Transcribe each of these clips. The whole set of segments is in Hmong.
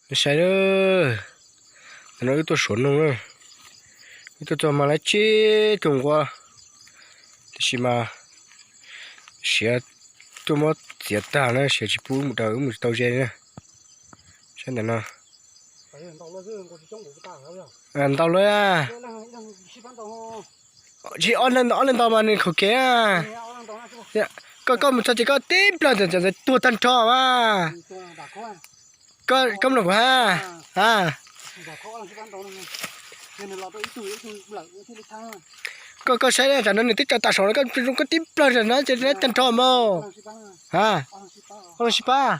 Saib, tam no wb tuaj suav noog na, wb tuaj txog mas lawv tsib tug nquab, tiam sis mas siav tuaj muab txiav tag na, siav tsis pub wb mus daws, wb mus tsis tau ze li na. Saib ntawm no. Ntau lawm. Tsis ob leeg ntau mas nws khaum kev na. Koj, koj mus txog ces koj tib plawg tuag tag nrho mas. Koj mloog kuv hais. Koj, koj saib tsam no nws twb tso tas saud no, koj tib plawg no ces tag nrho mas. Ob leeg sib pab.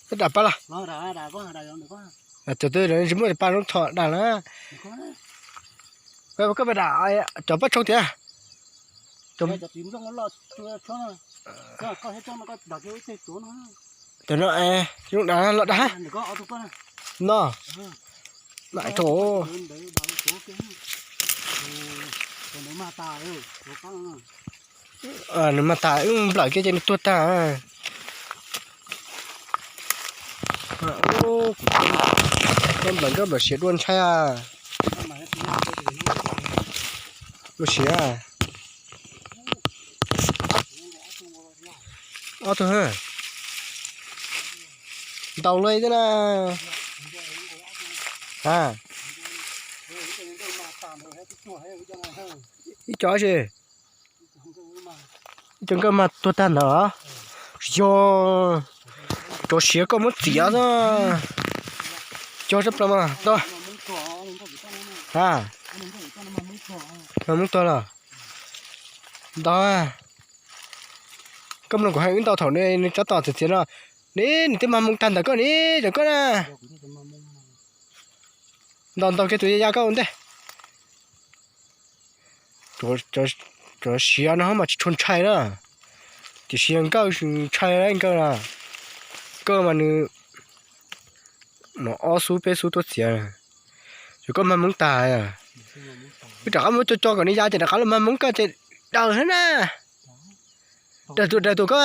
Peb dam pab los. Cov twg tsis muaj pab zoo tho dam na. Koj pab dam cov pab tshoob tiag. Tam no zoo dam los dam no. Nws mas tas wb nplawm kiag ces nws tuag tag. Koj nplawm nkauj nplawm siav dua ntshai. Ua siav. Ob tug ntau luaj thiab na. Ib co si, ib co nkauj mas tuag tag ntawd. Yog cov siav koj muab txiav xwb. Cog sab plaws mas ntau. Mag Hmoob tuag los ntau. Koj mloog kuv hais wb ntau thaum nws tsob tos txiav txiav no, ne nws twb Mag Hmoob tag ntawd koj ne, cov koj na. Ntau ntau kiag tus ya ya koj ua ntej. Cov siav no mas tsis tshua ntshai na, tiam sis nkawj ntshai nkawj na. Nkawj mas nws no ob xub peb xub tuaj txiav. Ces koj Mag Hmoob tag, wb rov qab muab co co kom nws ya ces rov qab los Mag Hmoob koj ces daws thiab na. Daws tus daws tus koj.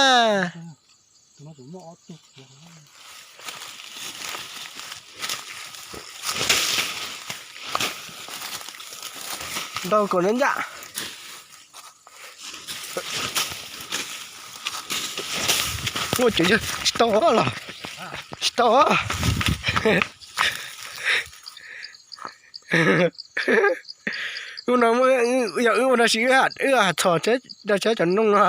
Ntau kom nws ncaj. Ua ces yog tsis tau los, tsis tau. Ub no, yog wb ua no sis wb txhom rau tsheb cov noog no.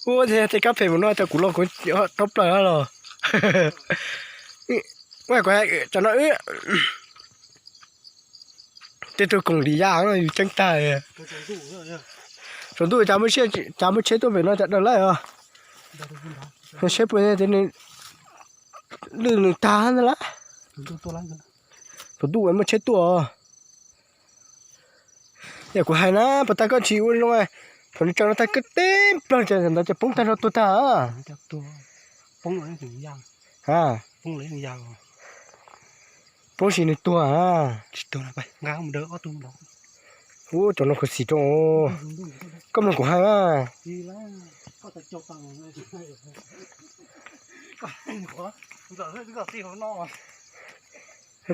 Ub, tej kab phem mus no rau kuv los kuv tau plaws los. Ua kuv cov no wb tej tug koom li ya no yus ceeb tag. Tsaus ntuj cas muaj tsheb tuaj pem no cas daws lawm os. Seb puas yog tias nws lwj nws tag ntawd lawm. Tsaus ntuj muaj tsheb tuaj. Yog kuv hais na, puas tag koj tsis ua zoo, thaum nws tsaws no tag koj tib plawg ntawd ces poob tag nrho tuag tag. Poob sis nws tuag. Ub, cov no khuv xim rau. Koj mloog kuv hais na.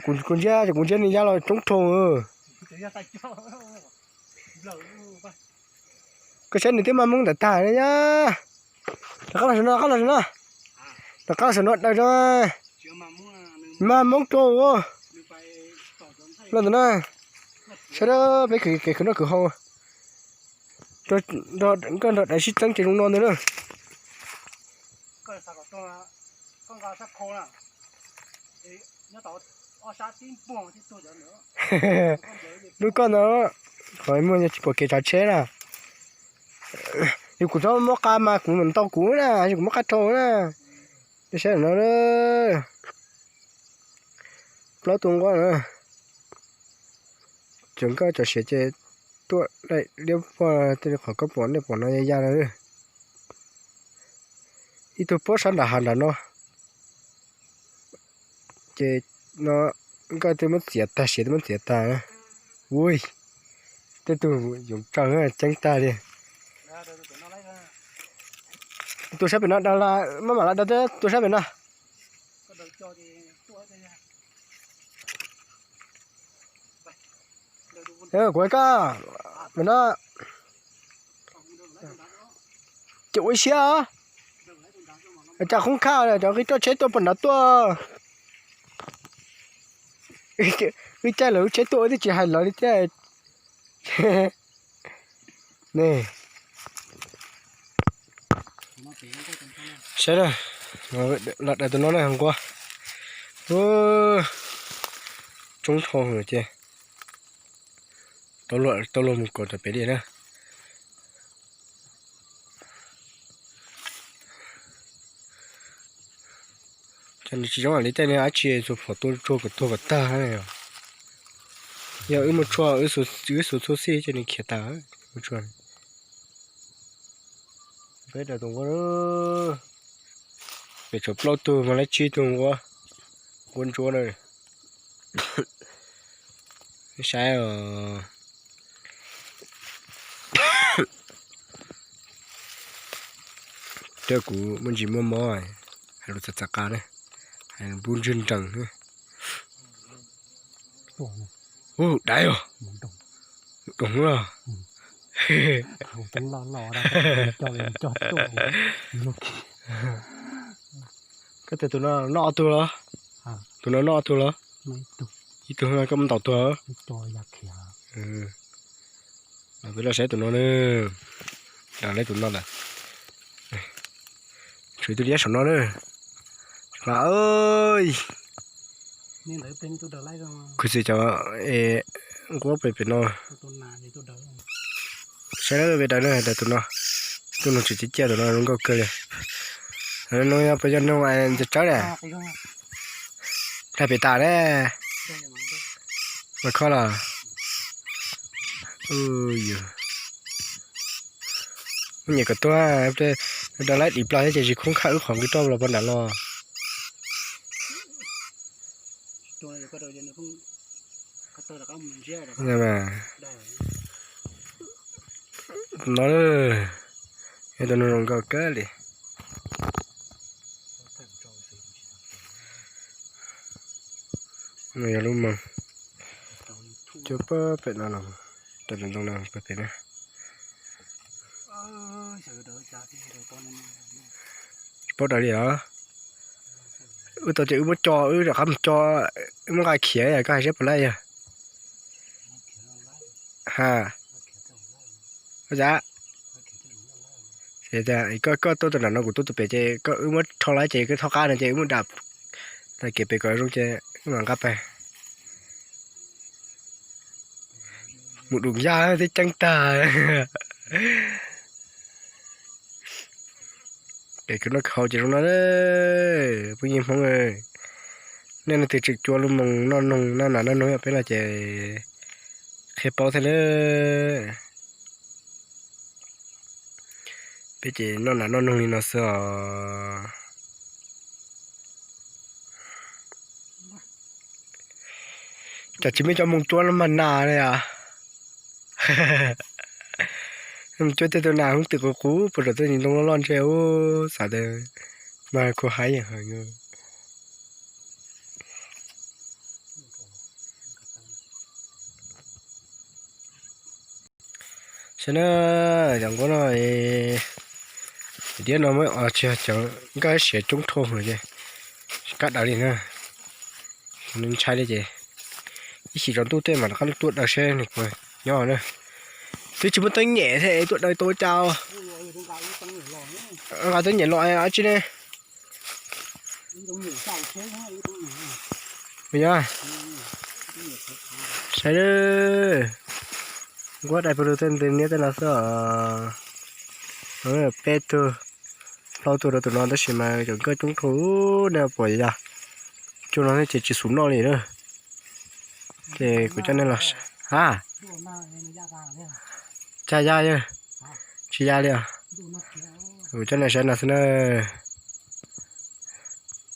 Kuv ntsia, kuv ntsia nws ya los coob dhau. Koj saib nws twb Mag Hmoob ntawd tag na. Rov qab los saum no, qab los saum no. Rov qab los saum no daws rau Mag Hmoob rau. Los ntawm no, saib peb kev khwv noj khwv haus, nkauj nrog dais sib txeeb ces zoo no ntag na. Lub koj ntawd, qhov muag tsis pom kev tsav tsheb na. Yog kuv txhob muab qab mas kuv mam ntau kuv na, yog kuv muab qab rau na. Saib no, plaub tus nquab na. Cov nkauj cov siav ces tuaj liab pog tej qhov koj pom nej pom no ya ya lawm. Ib tug puab sab nram hav nram no. Ces no nkauj twb muab txiav tag, siav twb muab txiav tag. Ui, tej tug yoov tsaws ceeb tag li. Tus sab pem no daws las maj mam los daws thiab tus sab pem no. Kuv koj, pem no, ces ua ib siab os. Cas qhov khaj cov nqi roj tsheb tuaj puag nrad tuaj. Wb caij lawv lub tsheb tuaj wb twb tsis hais lawv li thiab. Ne, saib na, los daws tus no na nquab. Coob dhau ces tau luag mus kom tawm pem li na. Ces nws tsis zoo li tej niag dab tsi txhua phom tua tsuag kom tuag kom tag. Yog wb muaj tshuaj, wb xuas txhua xij ces nws khiav tas mus tshuaj. Peb daws tus nquab, pem tshuav plaub tug mas lawv tsib tug nquab, nquab ntsuab na. Saib os. Rau kuv muaj ntsis muaj mob, hais lus txav txav qa na, hais lus npub ntswg nrees. Ub, daiv os. Doog los. Koj tias tus no noj ob tug los? Tus no noj ob tug los? Ib tug koj muab ntaus tuag. Peb los saib tus no na. Dag lawv tus no lawm. Tshuav ib tug liab saum no na. Khuv xim cov nquab pem pem no. Saib lawv pem daws na, daws tus no. Tus no tseem ciaj ciaj, tus no zoo nkauj kawg li. Tus no yog puas yog noog ntxawg tsawb na? Dag pem tas na. Mas kho los. Muaj nyiam kom tuag, dag laib dim plag thiab ces tsis khoob khaj wb qhov nqi roj los puag nram los. No, yog tus no zoo nkauj kawg li. No yog lub moos cuab pem no los, raws tus ntoo no pem na. Tsis paub daws li os. Wb tau ces wb muab co, wb rov qab mus co, wb muab nqa khiav, koj hais seb puas laib yog. Ha, koj cas, koj tuaj tus nram no kuv tuaj tus pem ces koj wb muab rho laib ces koj thaub qab no ces wb muab dam tag kev pem kom zoo ces wb mam nqa pais. Mus dum yaj twb ceeb tag. Pem kwv noj kwv haus ces zoo no, phooj ywg Hmoob. Nej leej twg tseem cua lub moos noj noog noj nas noj noog yam peb no ces qhia paub thiab lawm. Peb ces noj nas noj noog li no xwb os. Cas tsis muaj cov moos cuab los mas nas li as. Mus cuab tej tus nas hoob twm qub qub puag saum tej ntoo loj loj ntshe ub xav tias mas khuv haib yeej heev. Saib na, cov nquab no, diab no muab tsis yog cov nkaj siav coob dhau lawm ces tsis kam daws li na. Ntshai li ces ib chim tsaus ntuj tej mam rov qab tuaj daws seb nws puas nyob na. Twb tsis muaj teeb nyem thiab tuaj daws tau cas. Nqa teeb nyem los dab tsi ne? Yog, saib, nquab dai pawg lug tej ntws niab tej no xwb os. Peb tug, plaub tug rau tus no tab sis mas cov nkaj coob dhau, nej puas yog? Cuaj no ces tsis xum noj li na. Ces kuv coj nej los, ha, tsis ya li os. Kuv coj nej saib no xwb na.